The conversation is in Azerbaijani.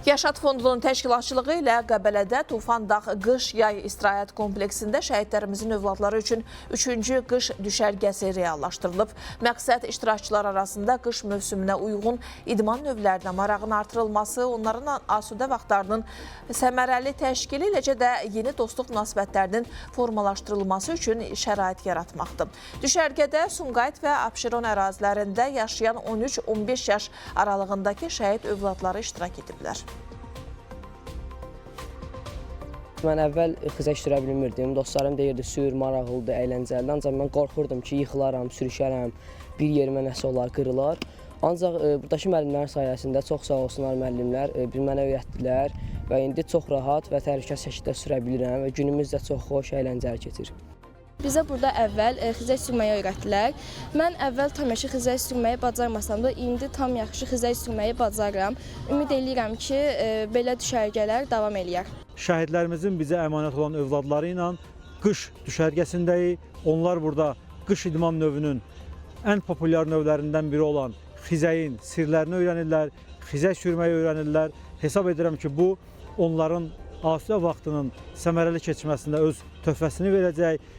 Yaşad Fondunun təşkilatçılığı ilə Qəbələdə Tufan Dağ qış-yay istirahət kompleksində şəhidlərimizin övladları üçün 3-cü qış düşərgəsi reallaşdırılıb. Məqsəd iştirakçılar arasında qış mövsümünə uyğun idman növlərinə marağın artırılması, onların asudə vaxtlarının səmərəli təşkili, eləcə də yeni dostluq münasibətlərinin formalaşdırılması üçün şərait yaratmaqdır. Düşərgədə Sumqayıt və Abşeron ərazilərində yaşayan 13-15 yaş aralığındakı şəhid övladları iştirak ediblər. Mən əvvəl xizək sürə bilmirdim. Dostlarım deyirdi, sür, maraqlıdır, əyləncəlidir. Ancaq mən qorxurdum ki, yıxılaram, sürüşərəm, bir yerimə nəsə olar, qırılar. Ancaq buradakı müəllimlərin sayəsində, çox sağ olsunlar müəllimlər, bir mənə öyrətdilər və indi çox rahat və təhlükəsiz şəkildə sürə bilirəm və günümüz də çox xoş, əyləncəli keçir. Bizə burada əvvəl xizək sürməyi öyrətdilər. Mən əvvəl tam yaxşı xizək sürməyi bacarmasam da, indi tam yaxşı xizək sürməyi bacarıram. Ümid eləyirəm ki, belə düşərgələr davam eləyər. Şəhidlərimizin bizə əmanət olan övladları ilə qış düşərgəsindəyik. Onlar burada qış idman növünün ən populyar növlərindən biri olan xizəyin sirlərini öyrənirlər, xizək sürməyi öyrənirlər. Hesab edirəm ki, bu onların asudə vaxtının səmərəli keçməsində öz töhfəsini verəcək.